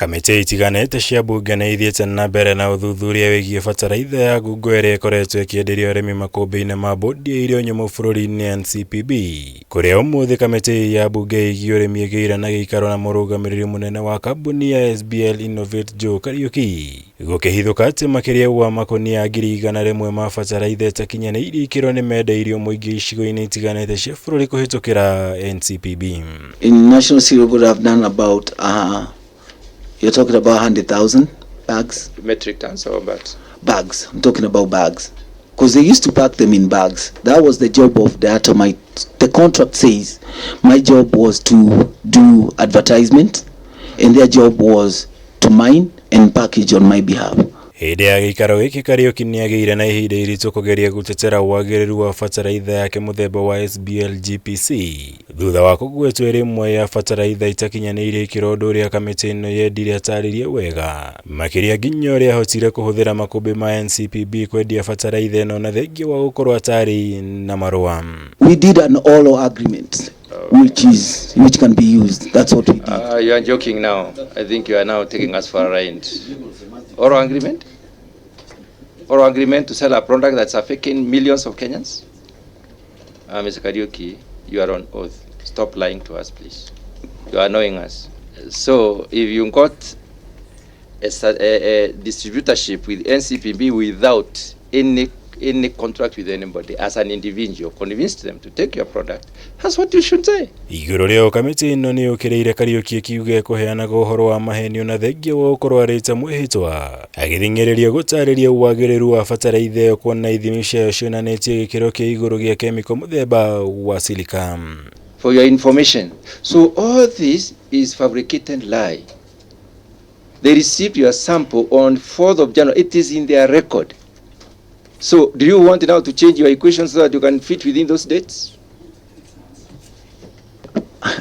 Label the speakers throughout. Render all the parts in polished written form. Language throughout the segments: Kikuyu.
Speaker 1: Kamĩtĩ itiganĩte cia mbunge nĩ ithiĩte na mbere na ũthuthuria wĩgiĩ bataraitha ya ngungo ĩrĩa ĩkoretwo ĩkĩenderio arĩmi makũmbĩ-inĩ ma bodi ya irio nyũmũ bũrũri-inĩ NCPB. Kũrĩa ũmũthĩ kamĩtĩ ya mbunge ĩgiĩ ũrĩmi ĩgĩire na gĩikaro na mũrũgamĩrĩri mũnene wa kambuni ya SBL Innovate Joe Kariuki. Gũkĩhithũka atĩ makĩria wa makũnia 100,000 ma bataraitha ĩtakinyanĩirie ikĩro nĩ mendeirio mũingĩ icigo-inĩ itiganĩte cia bũrũri kũhĩtũkĩra NCPB.
Speaker 2: In National Cereal Board, I've done about, you're talking about 100,000 bags?
Speaker 3: Metric tons or bags?
Speaker 2: Bags. I'm talking about bags. Because they used to pack them in bags. That was the job of Diatomite. The contract says my job was to do advertisement and their job was to mine and package on my behalf.
Speaker 1: Hĩndĩ ya gĩikaro gĩkĩ Kariuki nĩagĩire na ihinda iritũ kũgeria gũtetera wagĩrĩru wa bataraitha yake mũthemba wa SBL GPC thutha wa kũgwetwo ĩrĩ ĩmwe ya bataraitha itakinyanĩirie ikĩro ũndũ ũrĩa kamĩtĩ ĩno yendire atarĩrie wega makĩria nginya ũrĩa ahotire kũhũthĩra makũmbĩ ma NCPB kwendia bataraitha ĩno na thengia wa gũkorwo atarĩ na marũa.
Speaker 2: We did an oral agreement which can be used. That's what we did.
Speaker 3: You are joking now. I think you are now taking us for a ride. Oral agreement? Oral agreement to sell a product that's affecting millions of Kenyans? Mr. Kariuki, you are on oath. Stop lying to us, please. You are annoying us. So if you got a distributorship with NCPB without any contract with anybody, as an individual, convinced them to take your product, that's what you should say.
Speaker 1: Igũrũ rĩao kamĩtĩ ĩno nĩ yũkĩrĩire Kariuki ĩkiuga ĩkũheanaga ũhoro wa mahenio na thengia wa gũkorwo arĩte mwĩhĩtwa agĩthing'ĩrĩrio gũtarĩria wagĩrĩru wa bataraitha ĩyo kuona ithimi ciayo cionanĩtie gĩkĩro kĩa igũrũ gĩa kemiko mũthemba wa silica.
Speaker 3: For your information, so all this is fabricated lie. They received your sample on 4th of January. It is in their record. So do you want now to change your equation so that you can fit within those dates?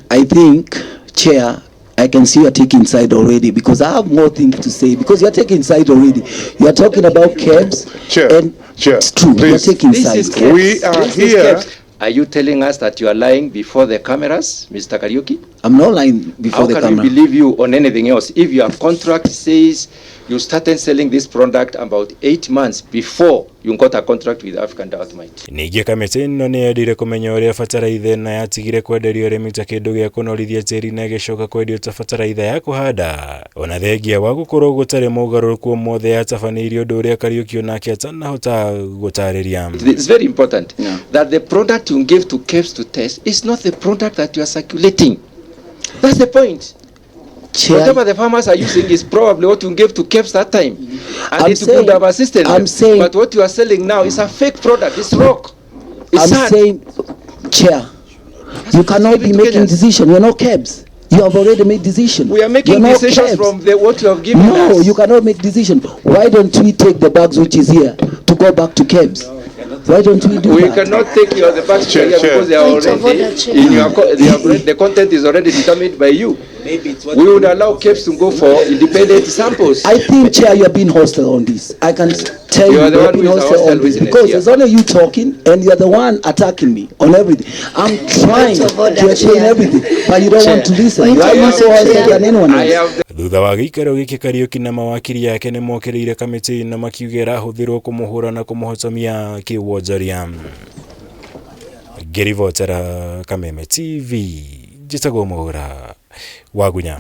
Speaker 2: I think, Chair, I can see you are taking side already because I have more things to say because you are taking side already. You are talking about KEBS.
Speaker 4: Chair,
Speaker 2: and
Speaker 4: Chair,
Speaker 2: it's true. You are
Speaker 4: please.
Speaker 2: taking
Speaker 3: This
Speaker 2: side.
Speaker 3: is KEBS.
Speaker 4: We are
Speaker 3: This is
Speaker 4: here.
Speaker 3: KEBS. Are you telling us that you are lying before the cameras, Mr. Kariuki?
Speaker 2: I'm not lying before
Speaker 3: How
Speaker 2: the
Speaker 3: can
Speaker 2: camera.
Speaker 3: we believe you on anything else if your contract says you started selling this product about 8 months before you got a contract with African Diatomite?
Speaker 1: Ningĩ kamĩtĩ ĩno nĩ yendire kũmenya ũrĩa bataraitha ĩno yatigire kwenderio arĩmi ta kĩndũ gĩa kũnorithia tĩri na ĩgĩcoka kwendio ta bataraitha ya kũhanda ona thengia wa gũkorwo gũtarĩ mogarũrũku o mothe yatabanĩirio ũndũ ũrĩa Kariuki onake atanahota gũtarĩria.
Speaker 3: It's very important that the product you give to KEBS to test is not the product that you are circulating. That's the point.
Speaker 2: Chair,
Speaker 3: Whatever the farmers are using is probably what you gave to KEBS that time. And
Speaker 2: I'm
Speaker 3: it
Speaker 2: saying-
Speaker 3: could have assisted
Speaker 2: I'm
Speaker 3: them.
Speaker 2: saying-
Speaker 3: But what you are selling now is a fake product. It's rock. It's
Speaker 2: I'm
Speaker 3: sand.
Speaker 2: saying, Chair, you cannot
Speaker 3: Give it
Speaker 2: be
Speaker 3: to
Speaker 2: making
Speaker 3: Kenyans.
Speaker 2: decision. You're not KEBS. You have already made decision.
Speaker 3: We are making
Speaker 2: You're not
Speaker 3: decisions
Speaker 2: KEBS.
Speaker 3: from what you have given
Speaker 2: No,
Speaker 3: us.
Speaker 2: you cannot make decision. Why don't we take the bags which is here to go back to KEBS? Why don't we do
Speaker 3: We
Speaker 2: that?
Speaker 3: cannot take the bags
Speaker 4: Chair,
Speaker 3: here
Speaker 4: Chair.
Speaker 3: because they are
Speaker 5: Point of
Speaker 3: already
Speaker 5: order, Chair.
Speaker 3: in your they are, the content is already determined by you.
Speaker 6: Maybe it's what
Speaker 3: We would allow KEBS to go for independent samples.
Speaker 2: I think, Chair, you are being hostile on this. I can tell
Speaker 3: You
Speaker 2: you,
Speaker 3: are the
Speaker 2: you are
Speaker 3: one
Speaker 2: being
Speaker 3: who is a
Speaker 2: hostile
Speaker 3: hostile
Speaker 2: on this
Speaker 3: witness
Speaker 2: because
Speaker 3: here.
Speaker 2: it's only you talking and you are the one attacking me on everything. I'm trying
Speaker 5: Point of order,
Speaker 2: to explain
Speaker 5: Chair.
Speaker 2: everything, but you don't want to listen.
Speaker 5: Point
Speaker 2: You are
Speaker 5: of
Speaker 2: more so
Speaker 5: order,
Speaker 2: hostile
Speaker 5: Chair.
Speaker 2: than anyone
Speaker 3: I
Speaker 2: else.
Speaker 3: have the
Speaker 1: Thutha wa gĩikaro gĩkĩ Kariuki na mawakiri yake nĩ mokĩrĩire kamĩtĩ na makiuga ĩrahũthĩrwo kũmũhũra na kũmũhotomia kĩwonjoria. Ngĩribotera Kameme TV, njĩtagwo Mwaura Wagunya.